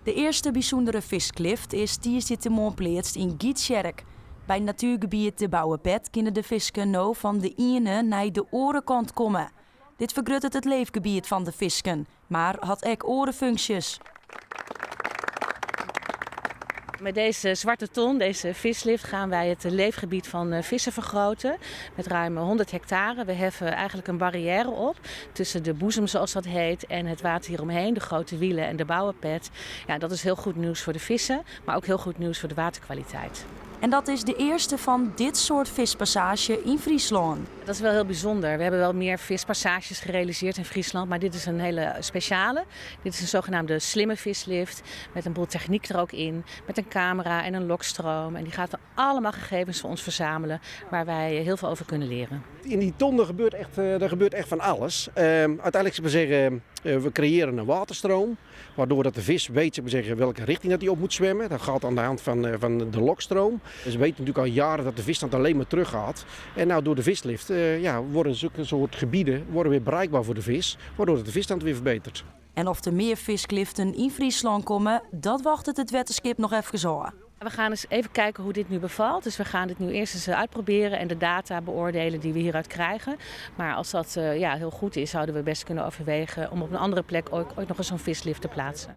De earste bysûndere fisklift is tiisdeitemoarn pleatst yn Gytsjerk. By natuergebiet De Bouwepet kinne de fisken no fan de iene nei de oare kant komme. Dit fergruttet it leefgebiet fan de fisken, mar hat ek oare funksjes. Met deze zwarte ton, deze vislift, gaan wij het leefgebied van vissen vergroten met ruim 100 hectare. We heffen eigenlijk een barrière op tussen de boezem, zoals dat heet, en het water hieromheen, de Grote Wielen en de Bouwepet. Ja, dat is heel goed nieuws voor de vissen, maar ook heel goed nieuws voor de waterkwaliteit. En dat is de earste fan dit soart fiskpassaazje yn Fryslân. Dat is wel heel bijzonder. We hebben wel meer vispassages gerealiseerd in Friesland, maar dit is een hele speciale. Dit is een zogenaamde slimme vislift met een boel techniek er ook in, met een camera en een lokstroom. En die gaat allemaal gegevens voor ons verzamelen waar wij heel veel over kunnen leren. In die ton er gebeurt echt van alles. Uiteindelijk, zullen we zeggen, we creëren een waterstroom, waardoor dat de vis weet, zullen we zeggen, welke richting dat hij op moet zwemmen. Dat gaat aan de hand van de lokstroom. Dus we weten natuurlijk al jaren dat de visstand alleen maar terug gaat. En nou, door de vislift worden zulke soort gebieden weer bereikbaar voor de vis, waardoor de visstand weer verbetert. En oft der mear fiskliften yn Fryslân komme, dat wachtet it wetterskip noch efkes ôf. We gaan eens even kijken hoe dit nu bevalt. Dus we gaan dit nu eerst eens uitproberen en de data beoordelen die we hieruit krijgen. Maar als dat heel goed is, zouden we best kunnen overwegen om op een andere plek ooit nog eens zo'n vislift te plaatsen.